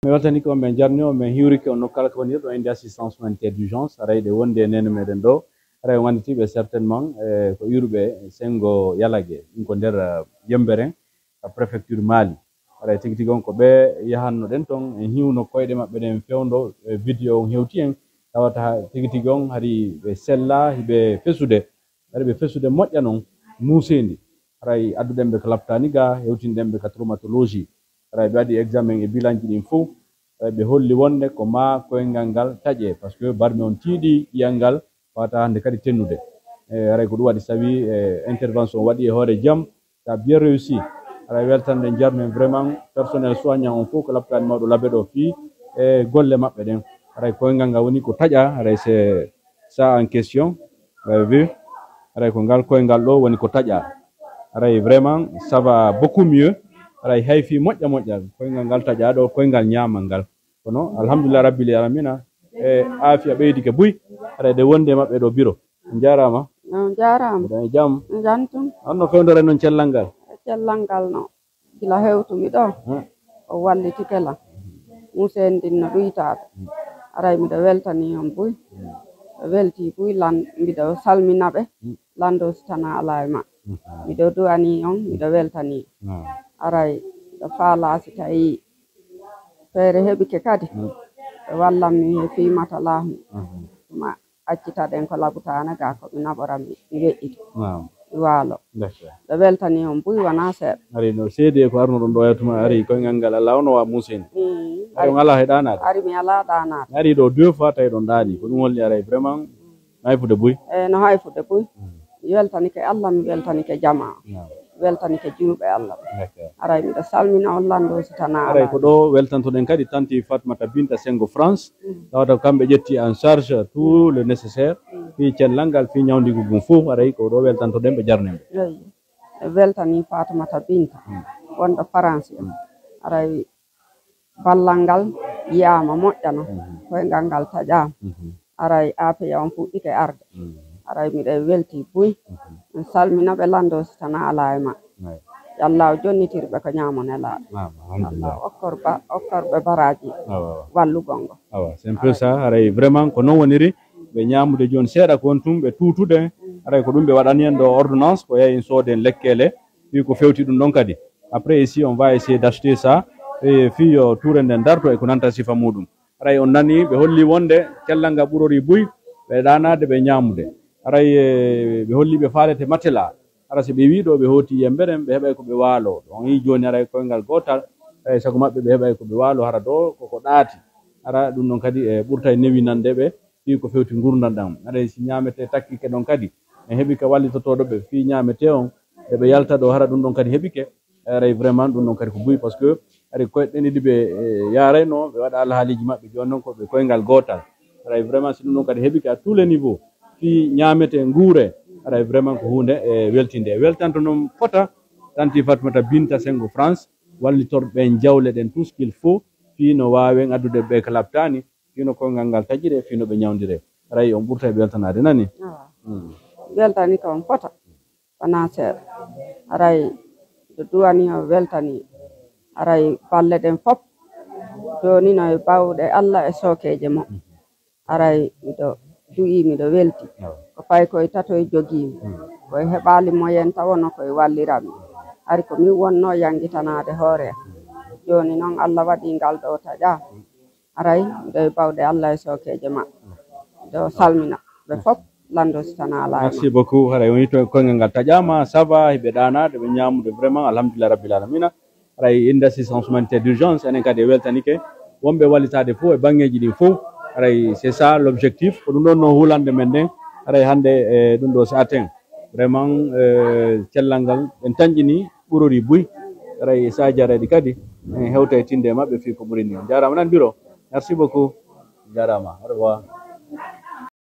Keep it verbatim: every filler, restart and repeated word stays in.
Mi weltani ko, min jarni on, min hiwrike on nokku kala ko woni ɗo, inde assistance humanitaire d'urgence, haray ɗe wonde e nene meɗen ɗo. Haray on annditiiɓe certainement, e ko iwruɓe Sengo Yalage, ɗum ko nder, eh, Yemberen, ka préfecture Mali. Haray tigi tigi on ko ɓe yahanno ɗen ton, en hiwno koyɗe maɓɓe ɗen fewndo, e vidéo on hewti en, tawata tigi tigi on hari ɓe sella, hiɓe fesude. Haray ɓe fesude moƴƴa non, muuseendi. Haray adduɗen ɓe ka laptaani ga, hewtinɗen ɓe ka traumatologie. Haray ɓe waɗi examen e bilanji ɗin fow. Haray ɓe holli wonde ko ma koyngal ngal taƴe, parce que barmi on tiiɗi ƴi'al ngal, fata hannde kadi tennude. E, haray ko ɗum waɗi sawi, e, intervention waɗi e hoore jam. Ça a bien réussi. Haray weltanɗen, jarnen vraiment personnel soignant on fow ko laptaani mawɗo Labe ɗo fii e golle maɓɓe ɗen. Haray koyngal ngal woni ko taƴa, haray c'est ça en question. Vous avez vu? Haray ko ngal koyngal ɗo woni ko taƴa. Haray vraiment ça va beaucoup mieux. Haray hay fii moƴƴa moƴƴa. Koyngal ngal taƴa ɗo, koyngal ñaamal ngal. Kono alhamdulillah rabbil alamina. E aafiya ɓeydike buy. Haray ɗe wonde e maɓɓe ɗo biro. On jaaraama. On jaaraama. Mbiɗa e jam. Jam tun. Honno fewndore non cellal ngal? Cellal ngal no, gila hewtumi ɗo, hmm, o wallitike lan. Muuseendi ndin no ɗuytaade. Hmm. Haray miɗo weltani on buy. Hmm. Ɓe welti buy lan, miɗo salmina ɓe. Hmm. Lanndo si tana alaa e maɓɓe. Hmm. Miɗo du'ani on, miɗo weltani. Hmm. Haray ɗo faalaa si tawi feere heɓike kadi. Hmm. Ɓe wallan mi he fii matalaahu. Hmm. Tuma accitaɗen ko labutaana ga ko mi naɓora mi, mi weƴƴiti. Naam. Mi waalo. D'accord. Ɓe weltani on buy wonaa seeɗa. Ari no seedi e ko arno ɗon ɗo yatuma, ari koyngal ngal Allah on o wa muuseni. Mm. Ari on alaa he ɗaanaade. Ari mi alaa ɗaanaade. Ari ɗo deux fois tawi ɗon ɗaani. Ko ɗum holli aray vraiment hayfude buy. E no hayfude buy. Mm. Mi weltanike Allah, mi weltanike jamaa. Naam. Weltanike juulɓe Allah. D'accord. Aray miɗo salmina on lanndo si tana aray ko ɗo weltantoɗen kadi tanti Fatmata Binta Sengo France. Mm. Tawata ko kamɓe ƴetti en charge tout le nécessaire. Mm. Fii cellal ngal, fii ñawndigu ngun fof, aray ko ɗo weltantoɗen ɓe jarnen ɓe. Eyi. E weltani Fatmata Binta. Mm. Wonɗo France. Mm. Aray ballal ngal yiyaama moƴƴa no. Mhm. Koyngal ngal taƴaama. Mhm. Aray aafiya on fuɗɗike arde. Mhm. Aray miɗo welti buy. Mhm. Mi salmina ɓe lanndo si tana alaa e maɓɓe. Ayi. Yo Allah o jonnitir ɓe ko ñaamo nelaaɗo. Naam, alhamdulillah. Allah okkor ba-, okkor ɓe baraaji. Awa, awa. Wallugol ngo. Awa, c'est un peu ça. Aray vraiment ko non woniri. Ɓe ñaamude jooni seeɗa ko won tun, ɓe tuutude. Mm. Aray ko ɗum ɓe waɗani en ɗo ordonnance, ko yahi en sooden lekkele. Fii ko fewti ɗum ɗon kadi. Après, ici, on va essayer d'acheter ça. E fii yo tuure nden darto e ko nanta sifa muɗum. Haray on nani ɓe holli wonde cellal ngal ɓurori buy, ɓe ɗaanaade, ɓe ñaamude. Haray, e, ɓe holli ɓe faalete matela. Hara si ɓe wii ɗo ɓe hooti Yemberen, ɓe heɓay ko ɓe waalo. On yii jooni haray koyngal gootal, e, sago maɓɓe ɓe heɓay ko ɓe waalo hara ɗo koko ɗaati. Hara ɗum ɗon kadi, e, ɓurtay newinande ɓe fii ko fewti ngurndan ɗan. Haray si ñaametee takkike ɗon kadi, en heɓi ka wallitotooɗo ɓe fii ñaametee on, nde ɓe yalta ɗo hara ɗum ɗon kadi heɓike. Haray vraiment ɗum ɗon kadi ko buy, parce que hari koyɗe ɗen ɗiɗi ɓe, e, yaarayno, ɓe waɗa alhaaliiji maɓɓe, jooni non ko ɓe koyngal gootal. Haray vraiment si ɗum ɗon kadi heɓike à tous les niveaux, fii ñaamete, nguure, haray vraiment ko huunde, e, weltinde. E weltanto noon fota tanti Fatmata Binta Sengo France, wallitorɓe en jawle ɗen tout ce qu'il faut, fii no waawen addude ɓe ko laptaani, fii no koyngal ngal taƴire, fii no ɓe ñawndire. Haray on ɓurtay weltanaade, nani? Awa. Mm. Weltani ko on fota. Wonaa seeɗa. Haray miɗo duwanii on, weltanii. Haray balle ɗen fof jooni no e bawɗe Allah e sookeeje mo. Haray miɗo du'ii, miɗo welti. Ko paykoy tatoy jogiimi. Ko e heɓaali moyen tawa no koye wallirammi. Hari ko min wonnoo yanngitanaade hoore am. Jooni noon Allah waɗii ngal ɗo taƴaa. Haray miɗo e bawɗe Allah e sookeeje maɓɓe. Miɗo salmina ɓe fof, lanndo si tana alaa e maɓɓe. Merci beaucoup. Haray on yii to koyngal ngal taƴaama, ça va, hiɓe ɗaanaade, ɓe ñaamude vraiment, alhamdulillah rabbil alamina. Haray inde assistance humanitaire d'urgence, enen kadi e weltanike wonɓe wallitaade fof e banngeeji ɗin fof. Haray c'est ça l'objectif. Ko ɗum ɗon no hulande men nden. Haray hannde e ɗum ɗo si aten. Vraiment, e, cellal ngal en tanƴini ɓurori buy. Haray saaji arayɗi kadi en hewtay tinde e maɓɓe fii ko ɓuri ni. On jaaraama nan biro. Merci beaucoup. Jaaraama. Au revoir.